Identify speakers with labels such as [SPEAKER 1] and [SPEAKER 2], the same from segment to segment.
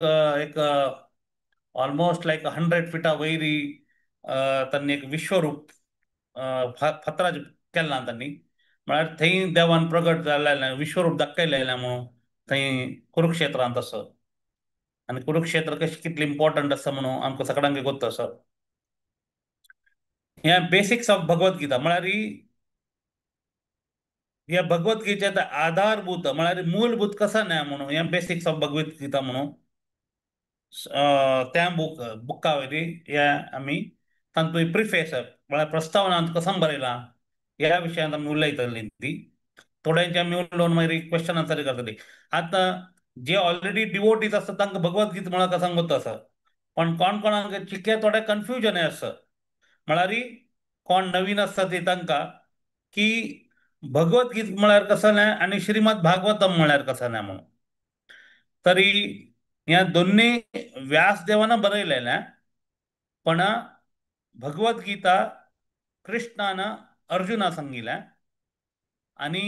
[SPEAKER 1] एक ऑलमोस्ट लायक 100 फिटा वयरी तांणी एक विश्वरूप फातराचें केलां तांणी. म्हळ्यार थंय देवान प्रगट जाल्लें विश्वरूप दाखयलेलें म्हणून थंय कुरुक्षेत्रांत आसा. आनी कुरुक्षेत्र कशें कितलें इम्पॉर्टंट आसा म्हणून आमकां सगळ्यांक गोत्त आसा. हें बेसिक्स ऑफ भगवद्गीता म्हळ्यार ह्या भगवद्गीतेचें आधारभूत म्हळ्यार मूलभूत कसो न्हय म्हणून हें बेसिक्स ऑफ भगवद्गीता म्हणून त्या बुका वयली ह्या आमी तातूंत प्रिफेस म्हळ्यार प्रस्तावनांत कसो बरयलां ह्या विशयांत आमी उलयतली ती. थोड्यांचे आमी उलोवन मागीर क्वेश्चन आन्सर करतली. आतां जे ऑलरेडी डिवोटीज आसता तांकां भगवद्गीता म्हळ्यार कसो गोत्त आसा, पण कोण कोणाक चिके थोडे कन्फ्युजन आसा. म्हळ्यार कोण नवीन आसता ते तांकां की भगवद्गीता म्हळ्यार कसो न्हय आनी श्रीमद भागवतम म्हळ्यार कसो न्हय म्हणून. तरी ह्या दोन्ही व्यासदेवान बरयलेलें, पण भगवद्गीता कृष्णान अर्जुना सांगिल्लें आनी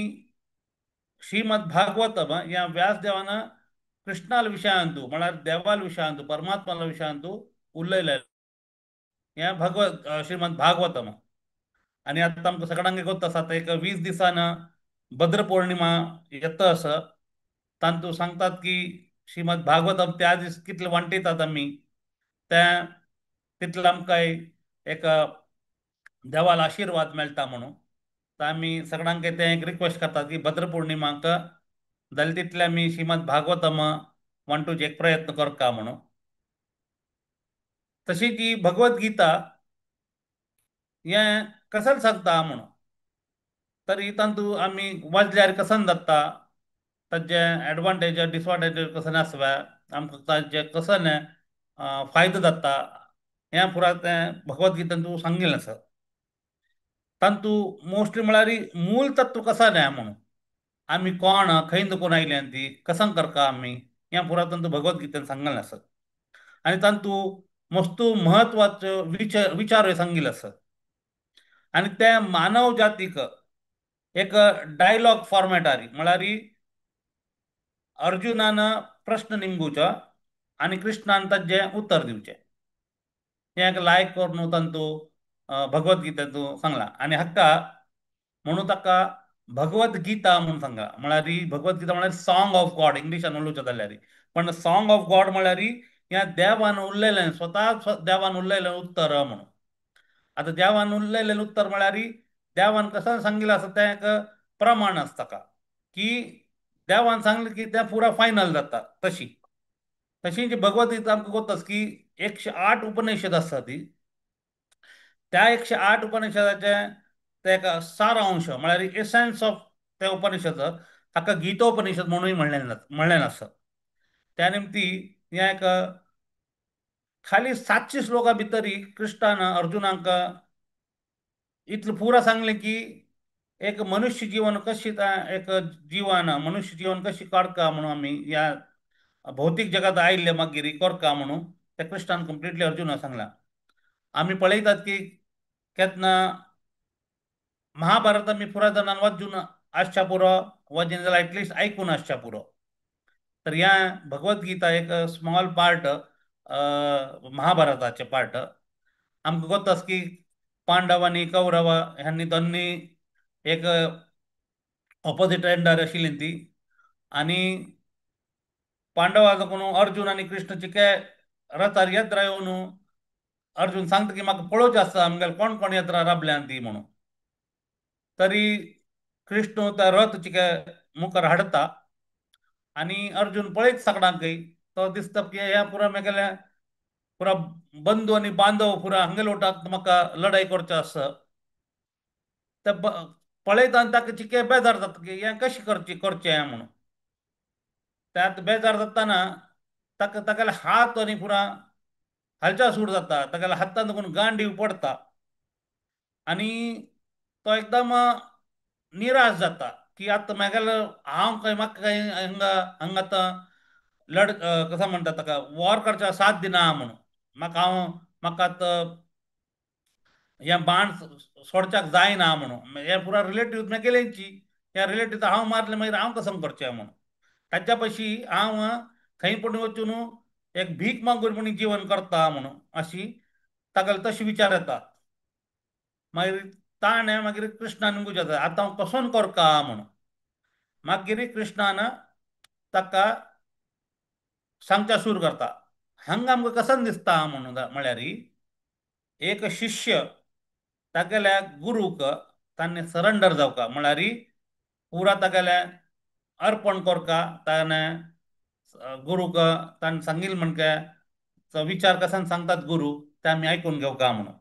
[SPEAKER 1] श्रीमद भागवतम ह्या व्यासदेवान कृष्णाल विशयांतू म्हळ्यार देवाल विशयांतू परमात्माल विशयांतू उलयलें ह्या भगवत श्रीमद भागवतम. आनी आतां आमकां सगळ्यांक गोत्त आसा, आतां एक 20 दिसान भद्र पौर्णिमा येता आसा, तांतू सांगतात की श्रीमद भागवतम त्या दीस कितले वांटितात आमी त्या तितले आमकां एक देवाल आशिर्वाद मेळटा म्हणून. तर आमी सगळ्यांक तें एक रिक्वेस्ट करतात की भद्र पौर्णिमाक जाल्यार तितले आमी श्रीमद भागवतम वांटूचे एक प्रयत्न करता म्हणून. तशी ती भगवद्गीता हें कसल सांगता म्हणून तरी तातूंत आमी वाचल्यार कसन जाता, ताजे एडवांटेज डिसएडवांटेज कसन आसता, आमकां ताजे कसन फायदो जाता हें पुरा तें भगवद्गीतेन तूं सांगिल्लें आसा. तातूंत मोस्टली म्हळ्यार मूल तत्व कसो न्हय म्हणून आमी कोण खंय दुकून आयल्या ती कसं करता आमी हें पुरा तातूंत भगवद्गीतेन सांगिल्लें आसा. आनी तातूंत मस्तू म्हत्वाचो विचार सांगिल्लो आसा. आनी ते मानव जातीक एक डायलॉग फॉर्मेटारी म्हळ्यार अर्जुनान प्रश्न निमगुचो आनी कृष्णान ताजें उत्तर दिवचें हें एक लायक करून तांतू भगवद्गीतेंतू सांगलां. आनी हाका म्हणून ताका भगवद्गीता म्हणून सांगला. म्हळ्यार भगवद्गीता म्हळ्यार सॉंग ऑफ गॉड इंग्लिशान उलोवचें जाल्यार, पण सॉंग ऑफ गॉड म्हळ्यार ह्या देवान उरलेलें स्वता देवान उरलेलें उत्तर म्हणून. आतां देवान उरलेलें उत्तर म्हळ्यार देवान कसो सांगिल्लें आसा तें एक प्रमाण आसता ताका की देवान सांगलें की तें पुरा फायनल जाता. तशी तशी जी भगवद्गीता आमकां गोत्त आसा की 108 उपनिषद आसता ती, त्या 108 उपनिषदाचें ते एक सारांश म्हळ्यार एसेन्स ऑफ त्या उपनिषद हाका गीतोपनिषद म्हणूय म्हणलें आसा. त्या निमती हें एक खाली 700 श्लोका भितरी कृष्णान अर्जुनाक इतलें पुरा सांगलें की एक मनुष्य जीवन कशी एक जीवन मनुष्य जीवन कशी काडका म्हणून आमी ह्या भौतीक जगात आयिल्ले मागीर करका म्हणून त्या कृष्णान कंप्लिटली अर्जुनाक सांगलां. आमी पळयतात की केन्ना महाभारत आमी पुराय जाणान वाचून आसच्या पुरो, वाचून जाल्यार एटलिस्ट आयकून आसच्या पुरो. तर ह्या भगवद्गीता एक स्मॉल पार्ट महाभारताचे पार्ट आमकां गोत्त आसा की पांडव आनी कौरव ह्यांनी दोन्नी एक ऑपोजीट एंडार आशिल्ली ती. आनी पांडवा कोण अर्जुन आनी कृष्ण चिके रथार येत्रा येवन अर्जुन सांगता की म्हाका पळोवचें आसता आमगेले कोण कोण येत्रा राबल्यान ती म्हणून. तरी कृष्ण त्या रथ चिके मुखार हाडटा आनी अर्जुन पळयत सगळ्यांकय तो दिसता की ह्या पुरा मेगेल्या पुरा बंधू आनी बांधव पुरा हांगेले वटाक म्हाका लढाई करचो आसा. ते पळयता आनी ताका चिके बेजार जाता की हें कशें करचें करचें म्हणून. त्यात बेजार जाताना ताका तागेले हात आनी पुरा हालच्या सूट जाता, तागेल्या हातान कोण गांडीव पडटा आनी तो एकदम निराश जाता की आतां म्हागेलो हांव खंय म्हाका खंय हांगा हांगा आतां लड कसो म्हणटा ताका वॉर करच्या साथ दिना म्हणून म्हाका हांव म्हाका आतां हें बाण सोडच्याक जायना म्हणून. हे पुरा रिलेटीव म्हागेलेंची ह्या रिलेटीव हांव मारलें मागीर हांव कसो करचें म्हणून. ताच्या पशी हांव खंय पूण वचून एक भीक मागून म्हण जीवन करता म्हणून अशी ताका तशी विचार येता. मागीर ताणें मागीर कृष्णान विचारता आतां हांव कसोन करका म्हणून. मागीर कृष्णान ताका सांगच्या सुरू करता. हांगा आमकां कसन दिसता म्हणून म्हळ्यार एक शिष्य तागेल्या गुरूक ताणें सरंडर जावका, म्हळ्यार पुरा तागेल्या अर्पण करका, ताणें गुरूक ताणें सांगिल्लें म्हण काय विचार कसान सांगतात गुरू ते आमी आयकून घेवका म्हणून.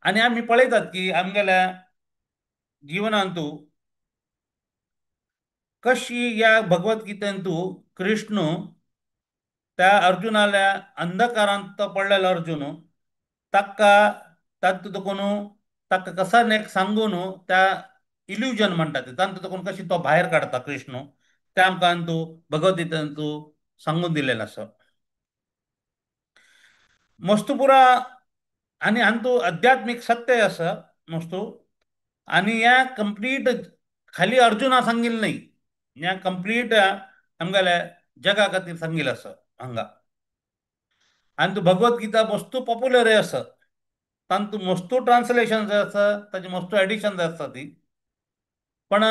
[SPEAKER 1] आनी आमी पळयतात की आमगेल्या जिवनांतू कशी ह्या भगवद्गीतेंतू कृष्ण त्या अर्जुनाल्या अंधकारांत पडलेलो अर्जुन ताका तातूंत कोण ताका कसान एक सांगून त्या इल्युजन म्हणटा ते तातूंत कोण कशी तो भायर काडटा कृष्ण, ते आमकां तूं भगवद्गीतेंतू सांगून दिलेलें आसा. मस्तुपुरा आनी हातूंत अध्यात्मीक सत्य आसा मस्तू. आनी ह्या कंप्लीट खाली अर्जुना सांगिल्लें न्हय, ह्या कंप्लीट आमगेल्या जगा खातीर सांगिल्लें आसा हांगा. आनी तूं भगवद्गीता वस्तू पॉप्युलर आसा, तांतू मस्तू ट्रान्सलेशन आसा, ताजे मस्तू एडिशन आसा ती, पण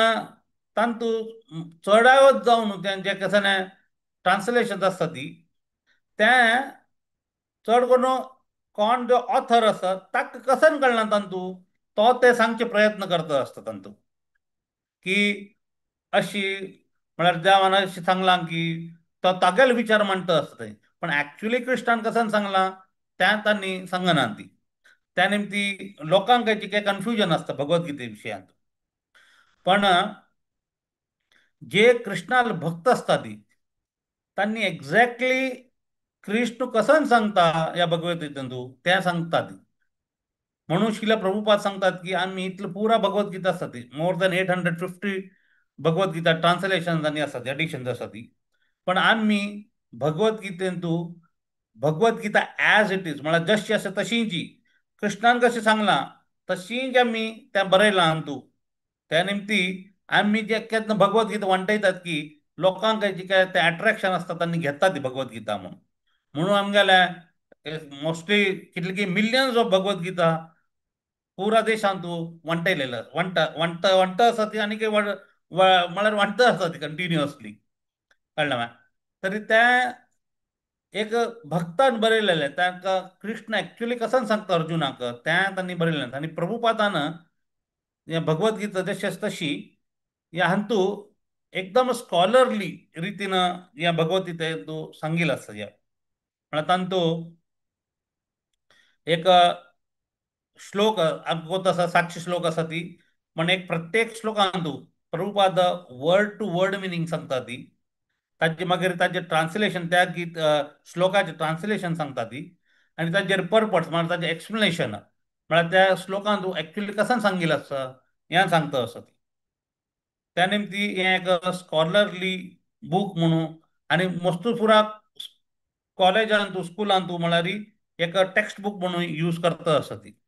[SPEAKER 1] तांतू चडावत जावन तें जें कशें ट्रान्सलेशन आसता ती तें चड करून कोण जो ऑथर आसा ताका कसन कळना तांतू, तो ते सांगचे प्रयत्न करता आसता तांतू की अशी म्हळ्यार देवान अशें सांगलां की तो तागेलो विचार मांडटा आसता थंय, पण एक्चुली कृष्णान कसन सांगलां तें तांणी सांगना ती. त्या निमती लोकांक जी काय कन्फ्युजन आसता भगवद्गीते विशयांत. पण जे कृष्णाल भक्त आसता ती तांणी एक्झॅक्टली कृष्ण कसन सांगता ह्या भगवद्गीतेंतू तें सांगता ती. म्हणून शिला प्रभुपाद सांगतात की आमी इतलें पुरा भगवद्गीता आसता ती मोर दॅन 850 भगवद्गीता ट्रान्सलेशन आनी आसा ती एडिशन आसा ती, पण आमी भगवद्गीतेंतू भगवद्गीता एज it is म्हळ्यार जशी आसा तशींची कृष्णान कशें सांगलां तशींच आमी तें बरयलां अंतू. त्या निमती आमी जे केन्ना भगवद्गीता वांटयतात की लोकांक जी काय तें एट्रेक्शन आसता तांणी घेतात ती भगवद्गीता म्हणून. म्हणून आमगेल्या मोस्टली कितले की मिलियन्स ऑफ भगवद्गीता पुरा देशांत वांटयलेले वांटा वांटा वांटा आसा ती आनी म्हळ्यार वांटता आसा ती कंटिन्युअसली, कळ्ळें मा. तरी तें एक भक्तान बरयलेलें तांकां कृष्ण एक्चुली कसन सांगता अर्जुनाक तें तांणी बरयलें. आनी प्रभुपादान हें भगवद्गीता जशी आसा तशी ह्या हातूं एकदम स्कॉलरली रितीन ह्या भगवद्गीतेंतू सांगिल्लें आसा. ह्या म्हळ्यार तांतू एक श्लोक आमकां कोत आसा 700 श्लोक आसा ती, पण एक प्रत्येक श्लोकांतू Prabhupada word to word meaning सांगता ती, ताजे मागीर ताजें ट्रान्सलेशन त्या गीत श्लोकाचें ट्रान्सलेशन सांगता ती, आनी ताजेर पर्पट म्हळ्यार ताजें एक्सप्लेनेशन म्हळ्यार त्या श्लोकांत एक्चुली कसान सांगिल्लें आसा हें सांगता आसा ती. त्या निमती हें एक स्कॉलरली बूक म्हणून आनी मस्तू पुरा कॉलेजांतू स्कुलांतू म्हळ्यार एक टेक्स्ट बूक म्हणून यूज करता आसा ती.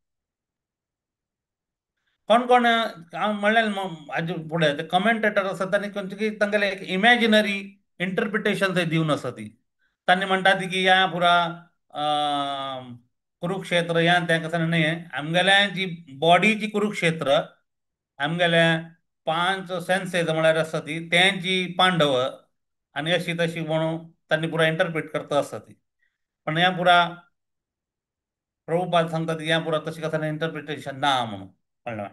[SPEAKER 1] कोण कोण म्हणल्यार हाजे फुडें ते कमेंटेटर आसा तांणी खंयचे तांगेलें एक इमॅजिनरी इंटरप्रिटेशन थंय दिवन आसा ती. तांणी म्हणटा ती की ह्या पुरा कुरुक्षेत्र ह्या तें कशें न्हय, आमगेल्या जी बॉडीची कुरुक्षेत्र आमगेल्या 5 सेन्सेस म्हळ्यार आसा ती तेंची पांडव आनी अशी तशी म्हणून तांणी पुरा इंटरप्रीट करता आसा ती. पण ह्या पुरा प्रभुपाद सांगता ती ह्या पुरा तशें कशें इंटरप्रिटेशन ना म्हणून, कळ्ळें.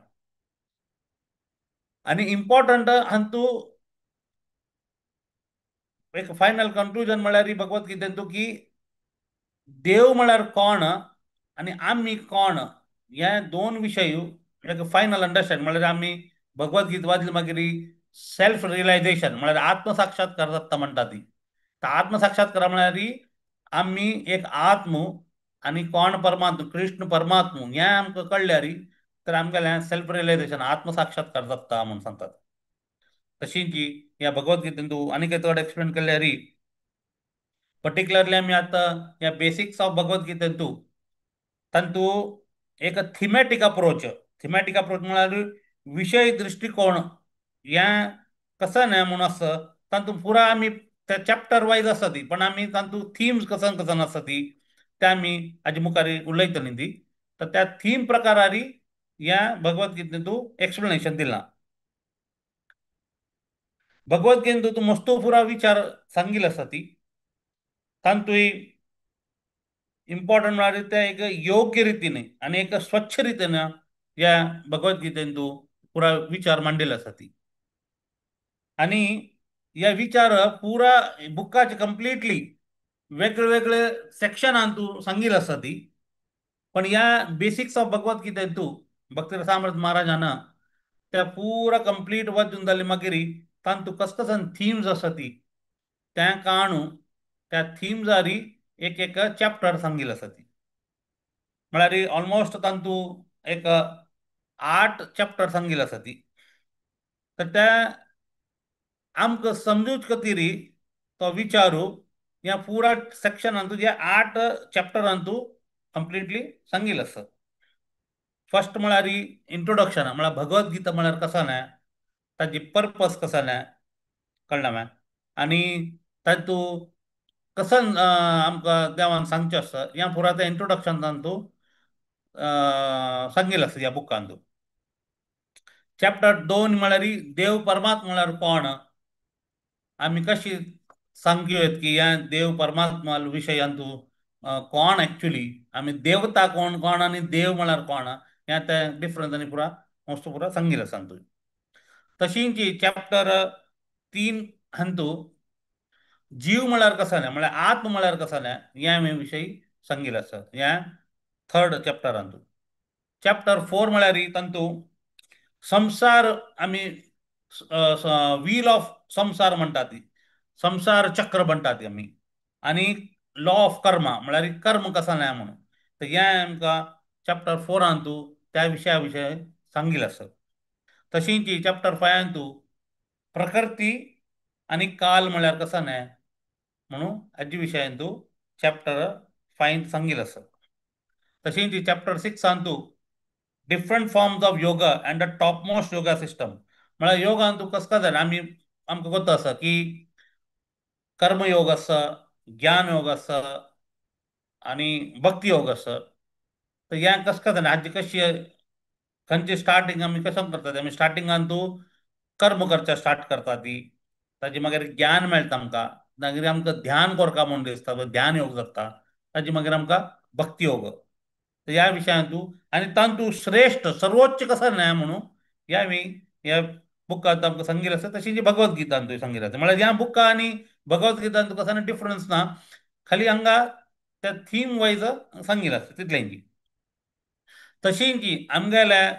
[SPEAKER 1] आनी इम्पॉर्टंट हातूं एक फायनल कंक्लुजन म्हळ्यार भगवद्गीतेंतू की देव म्हळ्यार कोण आनी आमी कोण हे दोन विशय एक फायनल अंडरस्टँड म्हळ्यार आमी भगवद्गीता वाचली मागीर सेल्फ रियलायझेशन म्हळ्यार आत्मसाक्षात्कार जाता म्हणटा ती. तर आत्मसाक्षात्कार म्हळ्यार आमी एक आत्म आनी कोण परमात्म कृष्ण परमात्म हें आमकां कळ्ळ्यार तर आमगेलें सेल्फ रियलायझेशन आत्मसाक्षात्कार जाता म्हूण सांगतात. तशीच ह्या भगवद्गीतेंतू आनी चड एक्सप्लेन केल्यार पर्टिक्युलरली आमी आतां ह्या बेसिक्स ऑफ भगवद्गीतेंतू तांतू एक थिमॅटीक अप्रोच, थिमॅटीक अप्रोच म्हळ्यार विशय दृश्टिकोण हें कसो न्हय म्हूण आसा तातूंत पुरा आमी त्या चॅप्टर वायज आसा ती, पण आमी तातूंत थिम्स कसन कसन आसा ती ते आमी हाजे मुखार उलयतली ती. तर त्या थीम प्रकारारी ह्या भगवद्गीतेंतू एक्सप्लेनेशन दिलां. भगवद्गीतेंतू तूं मस्तो पुरा विचार सांगिल्लो आसा ती. तातूंय इम्पॉर्टंट म्हळ्यार ते एक योग्य रितीन आनी एक स्वच्छ रितीन ह्या भगवद्गीतेंतू पुरा विचार मांडिल्लो आसा ती. आनी ह्या विचार पुरा बुकाचे कंप्लिटली वेगळे वेगळे सेक्शनान तूं सांगिल्लो आसा ती. पण ह्या बेसिक्स ऑफ भगवद्गीतेंतू भक्ती रसामृत महाराजान त्या पुरा कंप्लीट वचून जाले मागीर तांतू कस कसन थिम्स आसा ती त्या काणू त्या थिम्सारी एक एक चॅप्टर सांगिल्लो आसा ती. म्हळ्यार ऑलमोस्ट तांतू एक 8 चॅप्टर सांगिल्लो आसा ती. तर त्या आमकां समजूच खातीर तो विचारू ह्या पुरा सेक्शनांतू ह्या 8 चॅप्टरांतू कंप्लिटली सांगिल्लो आसा. फर्स्ट म्हळ्यार इंट्रोडक्शन, म्हळ्यार भगवद्गीता म्हळ्यार कसो न्हय, ताजी पर्पस कसो न्हय कळ्ळें मगे, आनी तातूंत कसन आमकां देवान सांगचें आसता ह्या पुरा त्या इंट्रोडक्शन तातूंत सांगिल्लें आसा ह्या बुकांतू. चॅप्टर 2 म्हळ्यार देव परमात्मा म्हळ्यार कोण, आमी कशी सांगूं की ह्या देव परमात्मा विशयांतू कोण एक्चुली आमी देवता कोण कोण आनी देव म्हळ्यार कोण ह्या ते डिफरन्स आनी पुरा मस्त पुरा सांगिल्लें आसा तातूंत. तशींच चॅप्टर 3 हातूंत जीव म्हळ्यार कसो न्हय, म्हळ्यार आत्म म्हळ्यार कसो न्हय ह्या विशयी सांगिल्लें आसा ह्या 3rd चॅप्टरांतू. चॅप्टर 4 म्हळ्यार तातूंत संसार आमी व्हील ऑफ संसार म्हणटा ती, संसार चक्र म्हणटा ती आमी, आनी लॉ ऑफ कर्मा म्हळ्यार कर्म कसो न्हय म्हणून. तर हें आमकां चॅप्टर 4 त्या विशया विशय सांगिल्लें आसा. तशींच चॅप्टर 5 प्रकृती आनी काल म्हळ्यार कसो न्हय म्हणून हाजे विशयांतू चॅप्टर 5 सांगिल्लें आसा. तशींच chapter 6 different forms of yoga and the topmost yoga system म्हळ्यार योगान तूं कसो जालें आमी आमकां गोत आसा की कर्मयोग आसा, ज्ञान योग आसा आनी भक्ती योग आसा. तर हें कसो जालें हाजी कशी खंयची स्टार्टींग आमी कसो करता, आमी स्टार्टिंगान तूं कर्म करचें स्टार्ट करता ती, ताजी मागीर ज्ञान मेळटा आमकां, मागीर आमकां ध्यान करता म्हूण दिसता, ध्यान योग जाता, ताजी मागीर आमकां भक्ती योग. तर ह्या विशयांतू आनी तातूंत श्रेश्ठ सर्वोच्च कसो न्हय म्हणून ह्या मी ह्या बुकांत आमकां सांगिल्लें आसा. तशीं जी भगवद्गीतांतूय सांगिल्लें आसा. म्हळ्यार ह्या बुका आनी भगवद्गीतांत कसो डिफरन्स ना, खाली हांगा त्या थीम वायज सांगिल्लें आसा तितलेंची. तशींची आमगेल्या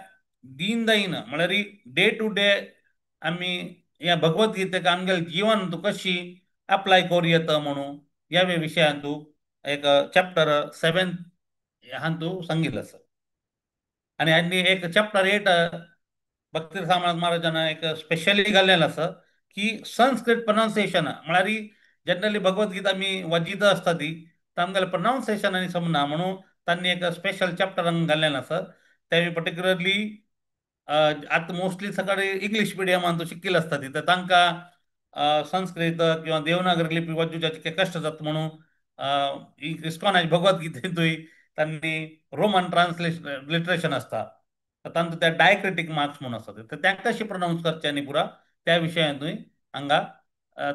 [SPEAKER 1] दीन दैन म्हळ्यार डे टू डे आमी ह्या भगवद्गीतेक आमगेलें जिवन तूं कशी अप्लाय करूं येता म्हणून ह्या विशयांतू एक चॅप्टर 7 हातूंत सांगिल्लें आसा. आनी आनी एक चॅप्टर 8 भक्ती रसामृत महाराजान एक स्पेशली घाल्लेलें आसा की संस्कृत प्रोनाउन्सिएशन म्हळ्यार जनरली भगवद्गीता आमी वाचिता आसता ती, तर आमगेलें प्रोनाउन्सिएशन आनी समजना म्हणून तांणी एक स्पेशल चॅप्टर घाल्लेलें आसा. ते पर्टिक्युलरली आतां मोस्टली सगळे इंग्लीश मिडियमान शिकिल्ले आसता ती, तर तांकां संस्कृत किंवा देवनागरी लिपी वाचूचे कश्ट जाता म्हणून इस्कॉनाचे भगवद्गीतेंतूय तांणी रोमन ट्रान्सलेशन लिटरेशन आसता, तर तांकां त्या डायक्रिटीक मार्क्स म्हणून आसता, तर त्या कशें प्रोनावन्स करचें आनी पुरा त्या विशयांतूय हांगा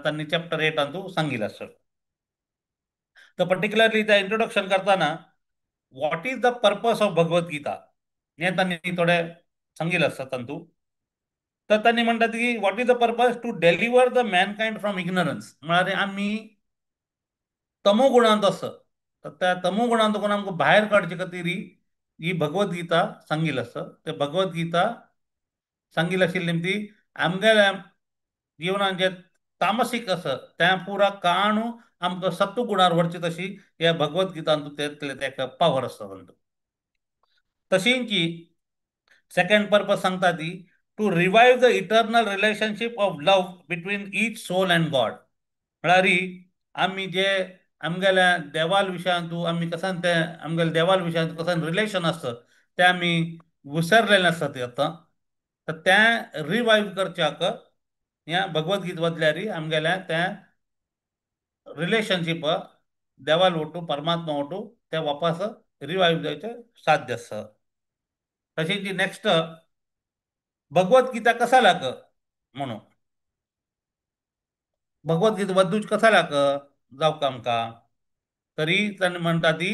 [SPEAKER 1] तांणी चॅप्टर 8 सांगिल्लें आसा. तर पर्टिक्युलरली त्या इंट्रोडक्शन करतना what is the purpose of Bhagavad Gita हें तांणी थोडें सांगिल्लें आसा तातूंत. तर तांणी म्हणटात की what is the purpose to deliver the mankind from ignorance, म्हळ्यार आमी तमोगुणांत आसा, तर त्या तमोगुणांत कोण आमकां भायर काडचे खातीर ही भगवद्गीता सांगिल्लें आसा. ते भगवद्गीता सांगिल्लें आशिल्ली ती आमगेल्या जिवनांत जे तामसीक आसा त्या पुरा काणू आमकां सत्वगुणार व्हरचे तशी ह्या भगवद्गीतांत तेतले तेका पावर आसता तातूंत. तशींच सेकंड पर्पज सांगता ती to revive the eternal relationship of love between each soul and God, म्हळ्यार आमी जे आमगेल्या देवाल विशयांतू आमी कसान ते आमगेल्या देवाल विशयांत कसान रिलेशन आसता तें आमी विसरलेलें आसता ते आतां, तर तें रिवायव करच्याक ह्या भगवद्गीता बदल्यार आमगेल्या तें रिलेशनशीप देवाल ओटू परमात्मा ओटू ते वापस रिवायव जावचें साध्य आसा. तशेंच नेक्स्ट भगवत गीता कसालाक म्हणून भगवत गीता वद्दूच कसालाक जावंक आमकां तरी ताणें म्हणटा ती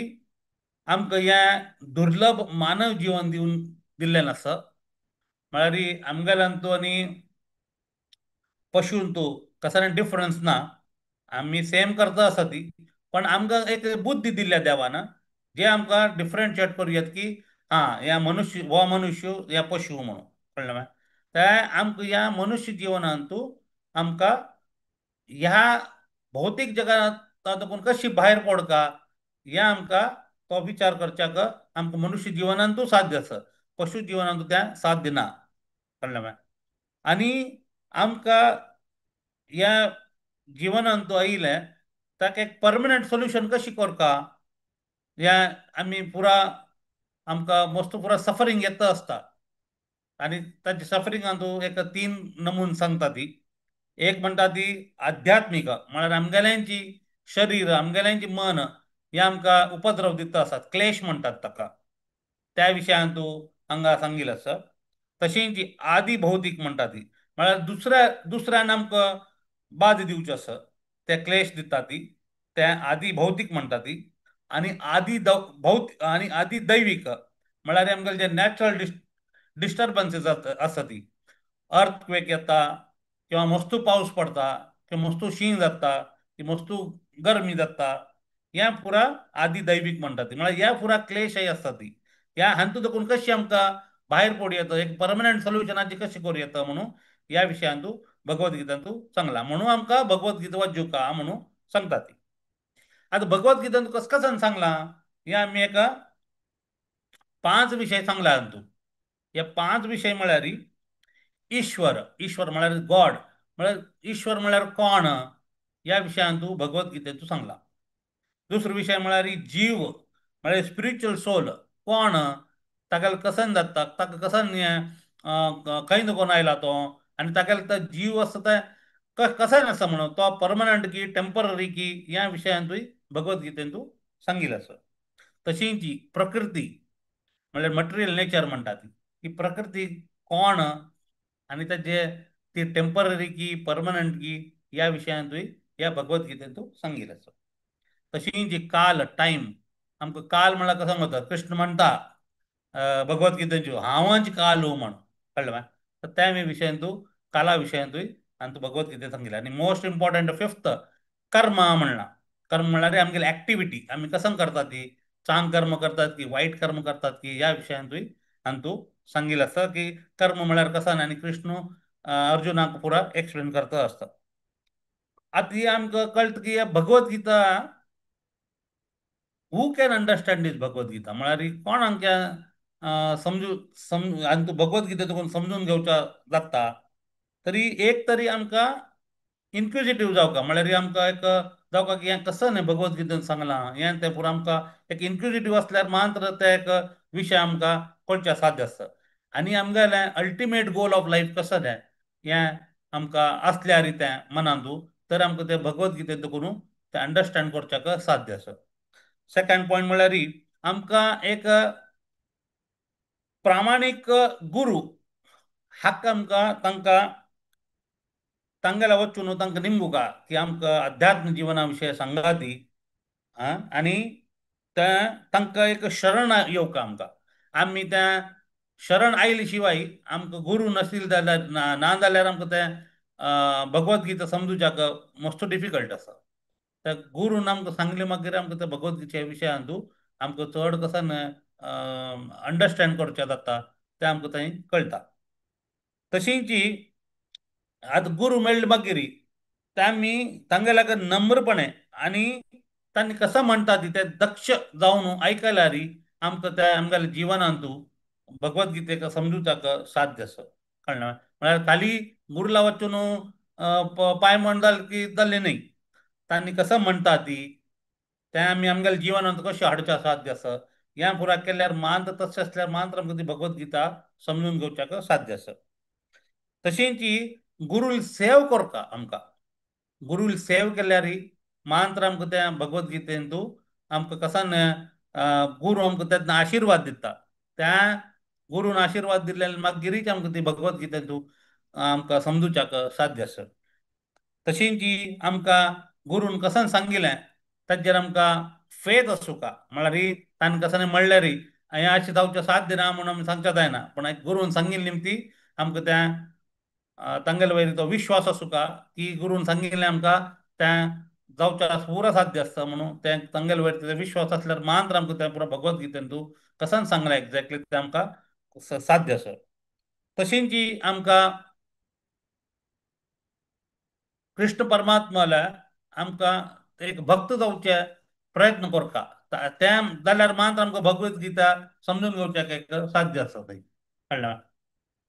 [SPEAKER 1] आमकां हें दुर्लभ मानव जीवन दिवन दिल्लें आसा. म्हळ्यार आमगेल्यान तूं आनी पशून तूं कसो डिफरन्स ना, आमी सेम करता आसा ती, पण आमकां एक बुद्धी दिल्ल्या देवान जे आमकां डिफरन्शिएट करूं येता की आं ह्या मनुष्य हो मनुष्य ह्या पशु म्हणून कळ्ळें मागीर ते आमकां ह्या मनुष्य जिवनांतू आमकां ह्या भौतीक जगांत तातूंत कशी भायर पडका हें आमकां तो विचार करच्याक आमकां मनुष्य जिवनांतू साध्य आसा, पशु जिवनांतू तें साध्य ना कळ्ळें मागीर. आनी आमकां ह्या जिवनांतू आयिल्लें ताका एक परमनंट सोल्युशन कशी करका ह्या आमी पुरा आमकां मस्त पुरा सफरींग येता आसता आनी ताच्या सफरिंगांतू एक तीन नमून सांगता ती. एक म्हणटा ती आध्यात्मीक म्हळ्यार आमगेल्यांची शरीर आमगेल्यांची मन हे आमकां उपद्रव दिता आसात, क्लेश म्हणटात ताका, त्या विशयांत तूं हांगा सांगिल्लें आसा. तशेंच आदी भौतीक म्हणटा ती म्हळ्यार दुसऱ्यान आमकां बाद दिवचो आसा ते क्लेश दिता ती, ते आदी भौतीक म्हणटा ती. आनी आदी भौत आनी आदी दैवीक म्हळ्यार आमगेले जे नॅचरल डिस्टर्बन्सीस आसा ती, अर्थक्वेक येता किंवा मस्तू पावस पडटा किंवा मस्तू शीं जाता की मस्तू गरमी जाता, ह्या पुरा आदी दैवीक म्हणटा ती. म्हळ्यार ह्या पुरा क्लेशय आसता ती, ह्या हातूंत देखून कशी आमकां भायर पडूं येता, एक परमनंट सोल्युशनाची कशी करूं येता म्हणून ह्या विशयांतू भगवद्गीतांतू सांगला. म्हणून आमकां भगवद्गीता वाचूका म्हणून सांगता ती. आतां भगवद्गीतांत कस कसान सांगलां हें आमी एका 5 विशय सांगला हातूंत. हे 5 विशय म्हळ्यार ईश्वर, ईश्वर म्हळ्यार गॉड, म्हळ्यार ईश्वर म्हळ्यार कोण ह्या विशयांतू भगवद्गीतेंतू सांगला. दुसरो विशय म्हळ्यार जीव म्हळ्यार स्पिरिच्युअल सोल कोण, ताका कसन जाता, ताका कसन खंय नको आयला तो आनी ताका तो जीव आसता ते कसन आसा म्हणून तो परमनंट की टेंपररी की ह्या विशयांतूय भगवद्गीतेंतू सांगिल्लें आसा. तशींच प्रकृती म्हळ्यार मटेरियल नेचर म्हणटा ती, ही प्रकृती कोण आनी ताजे ती टेंपररी की परमनंट की ह्या विशयांतूय ह्या भगवद्गीतेंतू सांगिल्लें आसा. तशींच काल टायम, आमकां काल म्हळ्यार कसो म्हणटा कृष्ण म्हणटा भगवद्गीतेंतू हांवच काल म्हण कळ्ळें मा, तर त्या विशयांतू काला विशयांतूय आनी तूं भगवद्गीतेंत सांगिल्लें. आनी मोस्ट इम्पॉर्टंट फिफ्थ कर्म म्हणलां. कर्म म्हळ्यार आमगेली एक्टिविटी आमी कसं करतात ती, चांग कर्म करतात की वायट कर्म करतात की ह्या विशयांतूय आनी तूं सांगिल्लें आसता की कर्म म्हळ्यार कसं आनी कृष्ण अर्जुनाक पुरा एक्सप्लेन करता आसता. आतां ही आमकां कळटा की Bhagavad Gita who can understand this Bhagavad Gita म्हळ्यार कोण आमकां समजू समजू आनी तूं भगवद्गीता तुका समजून घेवच्या जाता तरी एक तरी आमकां इन्क्विजिटीव जावका म्हळ्यार आमकां एक जावका की हें कसं न्ही भगवद्गीतेन सांगलां हें तें पुरो आमकां एक इन्क्विजिटीव आसल्यार मात्र ते एक विशय आमकां कळचे साध्य आसता. आनी आमगेलें अल्टिमेट गोल ऑफ लायफ कसं तें हें आमकां आसल्यार तें मनांतू तर आमकां तें भगवद्गीतेंत करून तें अंडरस्टँड करच्याक साध्य आसा. सेकंड पॉयंट म्हळ्यार आमकां एक प्रामाणीक गुरू हाका आमकां तांकां तांगेल्या वचून तांकां निमगुका की आमकां अध्यात्म जिवना विशय सांगा ती आनी तें तांकां एक शरण येवका आमकां, आमी तें शरण आयले शिवाय आमकां गुरू नाशिल्ले जाल्यार ना जाल्यार आमकां तें भगवद्गीता समजुच्याक मस्त डिफिकल्ट आसा. त्या गुरून आमकां सांगलें मागीर आमकां त्या भगवद्गीतेच्या विशयांतू आमकां चड कसान अंडरस्टँड करचें जाता तें आमकां थंय कळटा. तशींच आतां गुरू मेळ्ळे मागीर ते आमी तांगेल्या नम्रपणे आनी तांणी कसं म्हणटा ती ते दक्ष जावन आयकल्यार आमकां त्या आमगेल्या जिवनांतू भगवद्गीतेक समजुच्याक साध्य आसा कळ्ळें. म्हळ्यार खाली गुरूला वचून पांय म्हण जालें की जालें न्हय, तांणी कसं म्हणटा ती तें आमी आमगेल्या जिवनांत कशें हाडचें साध्य आसा हें पुरा केल्यार मात्र तशें आसल्यार मात्र आमकां ती भगवद्गीता समजून घेवच्याक साध्य आसा. तशींच गुरूल सेव करता आमकां, गुरूल सेव केल्यार मात्र आमकां त्या भगवद्गीतेन तूं आमकां कसान गुरू आमकां तेन्ना आशिर्वाद दिता. त्या गुरून आशिर्वाद दिल्ल्यान मागीरीच आमकां ती भगवद्गीतेन तूं आमकां समजुच्याक साध्य आसा. तशींच आमकां गुरून कसान सांगिल्लें ताजेर आमकां फेथ आसूका, म्हळ्यार ताणें कसाने म्हणल्यार हें अशें जावचें साध्य ना म्हणून आमी सांगच्या जायना, पूण गुरून सांगिल्ली निमती आमकां त्या तांगेले वयर तो विश्वास आसूका की गुरून सांगिल्लें आमकां त्या जावच्या पुरा साध्य आसता म्हणून त्या तांगेले वयर तेजो विश्वास आसल्यार मात्र आमकां त्या पुरा भगवद्गीतेन तूं कसान सांगलें एक्झॅक्टली तें आमकां साध्य आसा. तशींच आमकां कृष्ण परमात्माला आमकां एक भक्त जावचे प्रयत्न करता त्या जाल्यार मात्र आमकां भगवद्गीता समजून घेवच्याक एक साध्य आसा थंय कळ्ळें.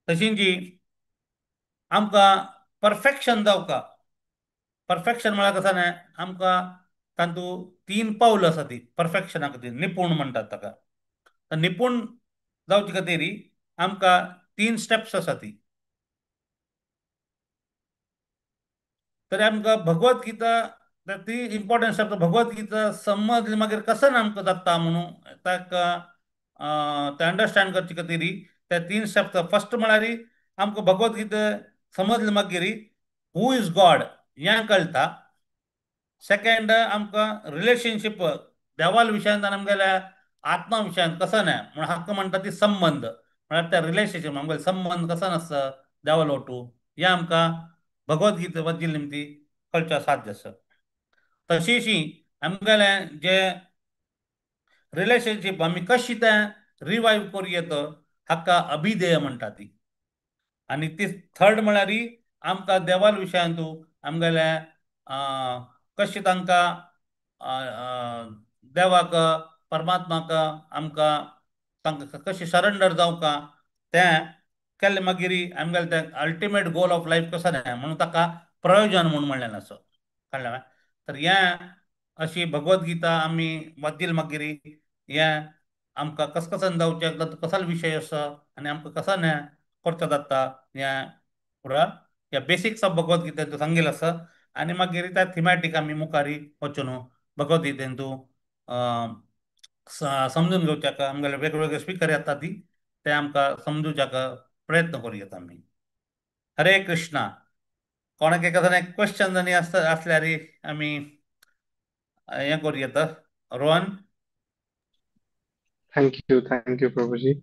[SPEAKER 1] तशींच आमकां परफेक्शन जावका, परफेक्शन म्हळ्यार कसो न्हय आमकां तातूंत 3 पावल आसा ती परफेक्शना खातीर, निपूण म्हणटात ताका. तर निपूण जावचे खातीर आमकां 3 स्टेप्स आसा ती. तर आमकां भगवद्गीता ती इम्पॉर्टंट स्टेप, भगवद्गीता समजली मागीर कसं आमकां जाता म्हणून ताका ते अंडरस्टँड करचे खातीर त्या 3 स्टेप्स. फर्स्ट म्हळ्यार आमकां भगवद्गीता समजली मागीर who is God हें कळटा. सेकंड आमकां रिलेशनशीप देवाल विशयांत आनी आमगेल्या आत्मा विशयांत कसो न्हय म्हणून हाका म्हणटा ती संबंद, म्हळ्यार त्या रिलेशनशीप आमगेले संबंद कसो नासता देवाल ओटू हें आमकां भगवद्गीता वाचिल्ली निमती कळच्या साध्य आसा. तशीच आमगेलें जे रिलेशनशीप आमी कशी तें रिवायव करूं येता हाका अभिधेय म्हणटा ती. आनी ती थर्ड म्हळ्यार आमकां देवाल विशयांत आमगेले कशें तांकां देवाक परमात्माक आमकां तांकां कशें सरेंडर जावका तें केल्लें मागीर आमगेलें तें अल्टिमेट गोल ऑफ लायफ कसो न्हय म्हणून ताका प्रयोजन म्हूण म्हणलें आसा कळ्ळें. तर हें अशी भगवद्गीता आमी वाचिल्ली मागीर हें आमकां कसकसन जावचें कसलो विशय आसा आनी आमकां कसो न्हय करचो जाता हें पुरा ह्या बेसिक्स ऑफ भगवद्गीतेंतू सांगिल्लें आसा. आनी मागीर त्या थिमॅटीक आमी मुखार वचून भगवद्गीतेंतू समजून घेवच्याक आमगेले वेगवेगळे स्पिकर येता ती ते आमकां समजुच्याक प्रयत्न करूं येता आमी. हरे कृष्णा. कोणाक एकादे क्वेश्चन आनी आसता आसल्यार आमी हें करूं येता. Rohan.
[SPEAKER 2] Thank you Prabhuji.